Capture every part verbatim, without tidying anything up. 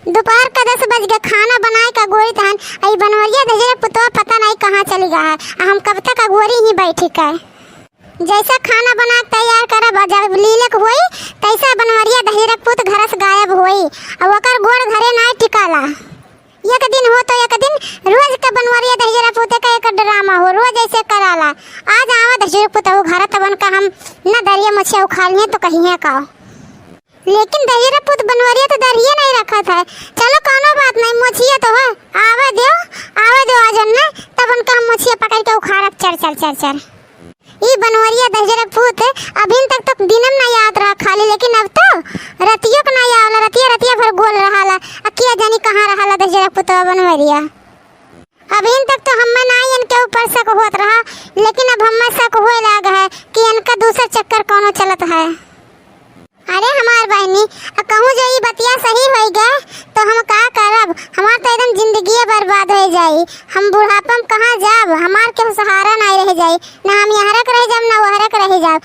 दोपहर का दस बज गए, खाना बनाए का अगोरित हन, अ ई बनवरिया दहिजरा पुतवा पता नहीं कहाँ चली गया है। अ हम कब तक अगोरी ही बैठी का। जैसा खाना बना के तैयार करब, अ जब लीलक होई, तैसा बनवरिया दहिजरा पुत घर से गायब होई। अ ओकर गोड़ घरे नाय टिकाला। एक दिन हो तो एक दिन, रोज के बनवरिया दहिजरा पुते का एक ड्रामा हो, रोज ऐसे कराला। आज आवा दहिजरा पुत हो घर, तबन का हम न दरिया मछिया उखालिए तो कहिए का। लेकिन दहिजरा पुत बनवरिया तो दरिये नहीं रखत है। चलो कौनो बात नहीं, मोछिया तो है, आवे दियो, आवे दियो आज न, तब उनका हम मोछिया पकड़ के उखाड़ब चर चर चर चर। ई बनवरिया दहिजरा पुत अभिन तक तो दिनम नहीं आवत रहा खाली, लेकिन अब तो रतियो के नहीं आवला, रतिया रतिया भर गोल रहाला। अ किया जानी कहाँ रहाला दहिजरा पुतवा बनवरिया। अभिन तक तो हम्मे ना इनके ऊपर शक होत रहा, लेकिन अब हम्मे शक होए लाग है कि इनका दूसर चक्कर कौनो चलत है। अरे हमार बहिनी, अ कहूँ जो ई बतिया सही होई गए तो हम का करब? हमार तो एकदम जिंदगिये बर्बाद हो जाई। हम बुढ़ापा में कहाँ जाब? हमार केहू सहारा नहीं रह जाई, ना हम यहरे के रह जाब, ना वहरे के रह जाब।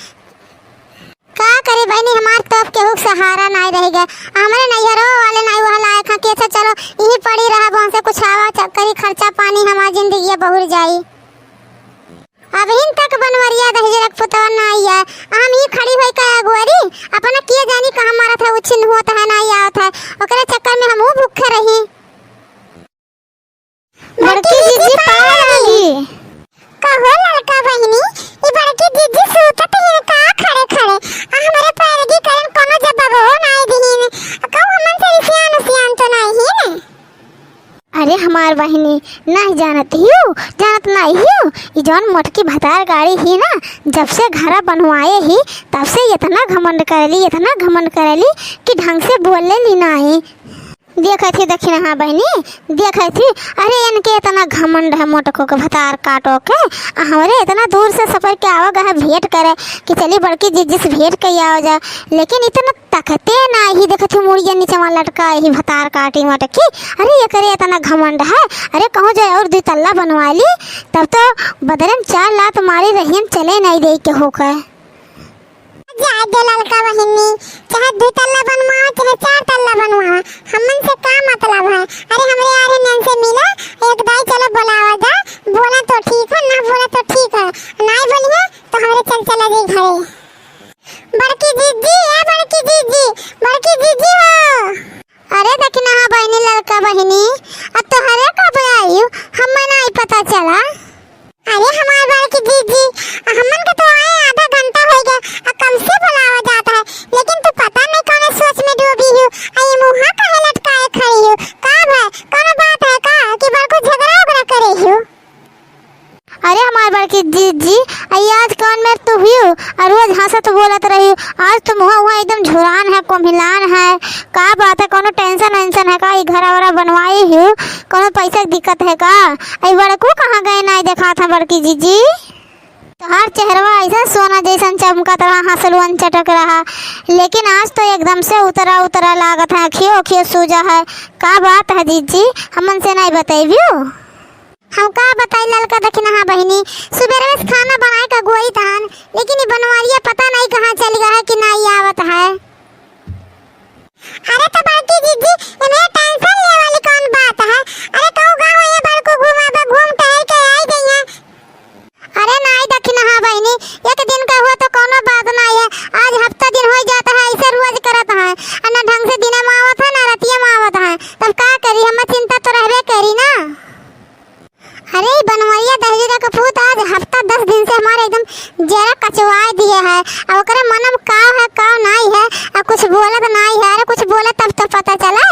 का करी बहिनी, हमार तो अब केहू के सहारा नाई रह गए। हमरे नैहरो वाले नाई वह लायक हैं कि अच्छा चलो यहीं पड़ी रहब, हमसे कुछ आवा च-, करी खर्चा पानी, हमार जिंदगी बहुर जाई। अबहिन तक बनवरिया दहिजरा के पुतवा नाई है, हम ही खड़ी होई का अगुअरी, अपना किए जानी कहाँ मारत है, उछिन होत है, नाई आवत है, ओकरे चक्कर में हमहू भूखे रही। बड़की जिज्जी पाए लागी। कहो ललका बहिनी, ई बड़की जिज्जी सूतत ही का खड़े खड़े? आ हमरे पैरगी करन कोनो जवाबो नाई दिहिन। आ कहू हमन से सियान सियान तो नाई ही ने? अरे हमार बहिनी, नाई जानत हियो, जानत नाई हियो, ई जौन मोटकी भतार गाड़ी ही ना, जब से घरा बनवाए ही, तब से इतना घमंड करेली, इतना घमंड करेली कि ढंग से बोले ली नाई। देखत ही दखिनहा बहिनी, देखत ही, अरे इनके इतना घमंड है मोटको के भतार काटो के, आ हमरे इतना दूर से सफर के आवा गए भेंट करे कि चली बड़की जिज्जी से भेंट कई आवा जा, लेकिन इतना तकते नाई, देखत ही मुड़िया नीचे लटका ही भतार काटी मटकी। अरे एकरे इतना घमंड है, अरे कहूँ जाए और दुई तल्ला बनवा ली, तब तो बदरन चार लात मारी रहियन चले नाई दे के होकर। जाए दे ललका बहिनी, चाहे दू तल्ला बनवावा, चाहे चार तल्ला बनवावा, हमन से का मतलब है? अरे हमरे यार नन से मिला, एक दाई चलो बोलावा जा, बोला तो ठीक है, ना बोला तो ठीक है, नाई बोलिए तो हमरे चल चला जाई घरे। बड़की जिज्जी, ए बड़की जिज्जी, बड़की जिज्जी हो। अरे दखिनहा बहिनी, ललका बहिनी, अब तोहरे कब आई, हमें नाई पता चला। अरे हमार बड़की जिज्जी, हमन के तो आए आधा घंटा हो गया, आ कब से बुलावा जाता है, लेकिन तू पता नहीं कौन सोच में डूबी हो, आ ये मुँहा काहे लटकाए खड़ी हो? का भाई, कौनो बात है का कि बड़को झगड़ा उगड़ा करे हो? अरे हमार बड़की जिज्जी, आई आज कौन में तू हुई हो? आ रोज हंसत बोलत रही हो, आज तो मुँहा हुआ एकदम झुरान है, कोम्हिलान है। का बात है, कौनो tension वेंशन है का? ई घरा वरा बनवाई हो, कौनो पैसा के दिक्कत है का? आई बड़को कहाँ गए नाई देखात है बड़की जिज्जी? तोहार चेहरवा ऐसा सोना जैसन चमकत रहा, हंसलुअन चटक रहा, लेकिन आज तो एकदम से उतरा उतरा लागत है, अखियो अखियो सूजा है। का बात है जिज्जी, हमन से नाई बतैबियो? हम का बताई ललका दखिनहा बहिनी, सुबेरवे से खाना बनाए का गोई तहन, लेकिन ई बनवरिया पता नहीं कहाँ चल गया है कि नाई आवत है। अरे तो बड़की जिज्जी, इन्हें tension लेवे वाली कौन बात है? अरे कहू गाँव ये बड़को घुमावे, घूम टहल के आई जइहे। अरे नाई दखिनहा बहिनी, एक दिन का हुआ तो कौनो बात नाई है। आज हफ्ता दिन हो जाता है, ऐसे रोज करत है। आ ना ढंग से दिने में आवत है, ना रतिये में आवत है। तब का करी, हमें चिंता तो रहबे करी ना। अरे ई बनवरिया दहिजरा के पूत आज हफ्ता दस दिन से हमारे एकदम जरा कचवाए दिए है। अब ओकरे मन में का है, का नाई है, अब कुछ बोलत नाई है। अरे कुछ बोले तब तो पता चला,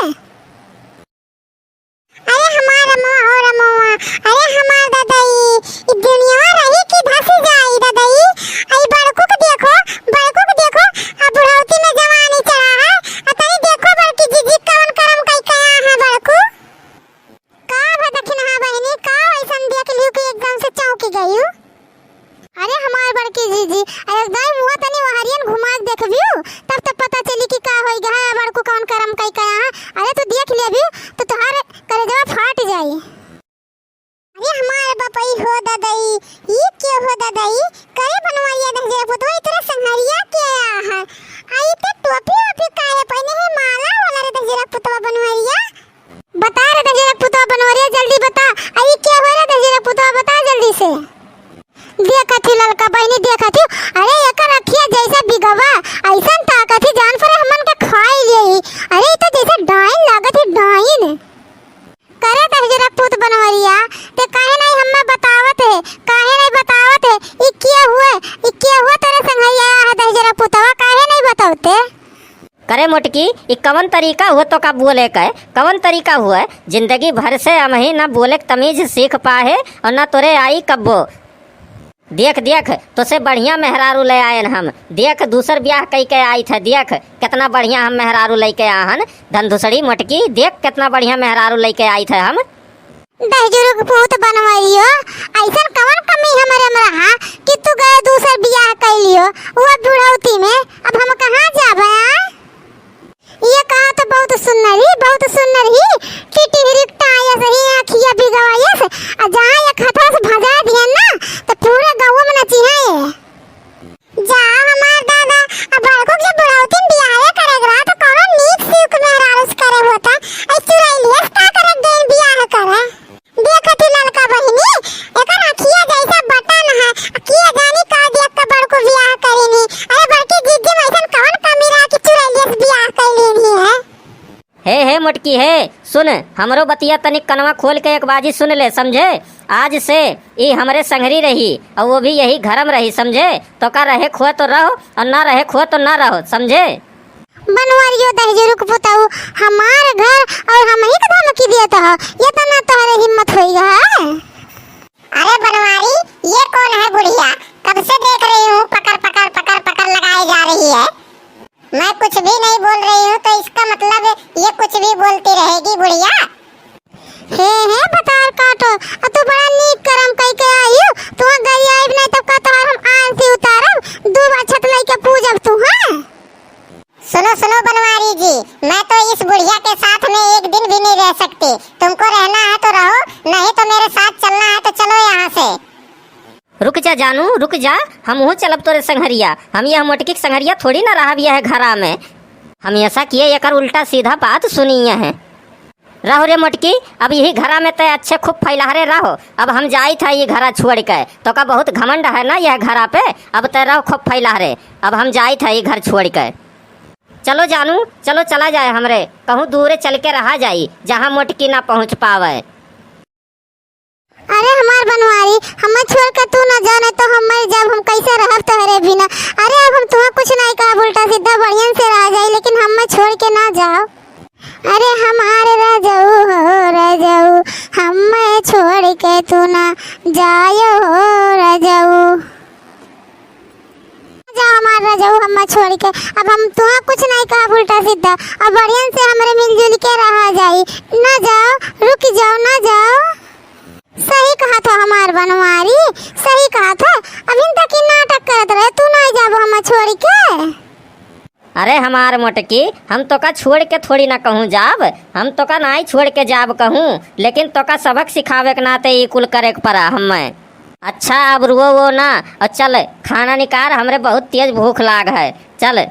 बनवरिया, बता रे दहिजरा पुतवा बनवरिया, जल्दी बता। अरे क्या हो रे दहिजरा पुतवा, बता जल्दी से। देखत ही ललका बहिनी, देखत ही, अरे एकर अखिया जैसे बिगवा, अइसन ताकत ही जान परे हमन के खाई लेई। अरे ई तो जैसे डाइन लागत ही, डाइन। करे दहिजरा पूत बनवरिया, ते काहे नहीं हम्मे बतावत है, काहे नहीं बतावत है? ई किया हुए, ई किया हुए तेरे संगरिया है दहिजरा पुतवा, काहे नहीं बतावते? करे मोटकी, ई कवन तरीका हुआ तोका बोले के? कवन तरीका हुआ? जिंदगी भर से हमही ना बोले के तमीज सीख पाए और ना तोरे आई कब्बो। देख, देख, तोसे बढ़िया मेहरारू ले आयन हम। देख, दूसर ब्याह कई के आइत है। देख, केतना बढ़िया हम मेहरारू लइके आहन। धनधुसड़ी मोटकी, देख, केतना बढ़िया मेहरारू लइके आइत है हम। दहिजरू के पूत बनवरियो, अइसन कवन कमी हमरे में रहा कि तू गए दूसर बियाह कइ लियो? वो बुढ़ौती में अब हम कहाँ जाबे, आय? ये कहा तो बहुत सुन्नर ही, बहुत सुन्नर ही। टिटिहरी टायस ही, आँखिया बिगवायस, आ जहाँ एक हथवा से भजा दिया ना, तो पूरे गाँव में नचिहे। जा हमार दादा, अब बड़को के बुढ़ौती में बियाहे करे के रहा, तो कौनो नीक सीख मेहरारू से करे होता। ऐ चुरैलिया से का करे गइल बियाह करे? देखत ही ललका बहिनी, एकर अखिया जैसा बटन है, किया जानी का देख के बड़को बियाह करेनी। अरे बड़की जिज्जी में ऐसन कौन कमी रहा कि चुरैलिया से बियाह कर लेनी है? हे, हे मोटकी हे, सुन, हमरो बतिया तनिक कनवा खोल के एक बाजी सुन ले, समझे? आज से ई हमरे संगरी रही, और वो भी यही घरम रही, समझे? तोका रहे खोए तो रहो, और ना रहे खोए तो ना रहो, समझे? बनवरियो दहिजरू के पुतऊ, हमार घर और हमही के धमकी देत हो, इतना तोहरे हिम्मत होई है? अरे बनवारी, ये कौन है बुढ़िया? कब से देख रही हूँ, पकड़, पकड़, पकड़, पकड़ लगाए जा रही है। मैं कुछ भी नहीं बोल रही हूँ, तो इसका मतलब ये कुछ भी बोलती रहेगी बुढ़िया? हे, हे, बतार काटो, आ तू बड़ा नीक करम कई के आयु, तू गरियाइब नहीं तब का तोहार हम आरती उतारब, दू बार छत लइके पूजब तू, हाँ? सुनो, सुनो बनवारी जी, मैं तो इस बुढ़िया के साथ में एक दिन भी नहीं रह सकती। तुमको रहना है तो रहो, नहीं तो मेरे साथ चलना है तो चलो यहाँ से। रुक जा जानू, रुक जा, हमहू चलब तोरे संघरिया। हम यह मोटकी के संघरिया थोड़ी ना रहब यह घरा में। हमेशा किए एकर उल्टा सीधा बात सुनिए हैं। रहो रे मोटकी, अब यही घरा में तय अच्छे खूब फैलहरे रहो। अब हम जाइत है ये घरा छोड़ के। तोका बहुत घमंड है ना यह घरा पे, अब तय रहो खूब फैलहरे। अब हम जाइत है ये घर छोड़ के। चलो जानू, चलो चला जाए हमरे, कहूँ दूरे चल के रहा जाई, जहाँ मोटकी ना पहुँच पावे। अरे हमार बनवारी, हमें छोड़ के तू ना जाओ, नहीं तो हम मर जाब, हम कैसे रहब तोहरे बिना? अरे अब हम तुहा कुछ नहीं कहब, उल्टा सीधा बढ़िया से रह जाई, लेकिन हमें छोड़ के ना जाओ। अरे हमार रजऊ हो रजऊ, हमें छोड़ के तू ना जायो हो रजऊ। जा हमार रजऊ हम्मा छोड़ के, अब हम तुहा कुछ नहीं कहब उल्टा सीधा, अब बढ़िया से हमरे मिलजुल के रहा जाई। ना जाओ, रुक जाओ, ना जाओ। सही कहा था हमार बनवारी, सही कहा था। अभी तक ही नाटक करत रहे, तू नहीं जाबो हम्मा छोड़ के। अरे हमार मोटकी, हम तोका छोड़ के थोड़ी ना कहूँ जाब, हम तोका नाई छोड़ के जाब कहूँ, लेकिन तोका सबक सिखावे के नाते ई कुल करे के पड़ा हमें। अच्छा, अब रुओ वो ना, और चल खाना निकार, हमरे बहुत तेज भूख लाग है, चल।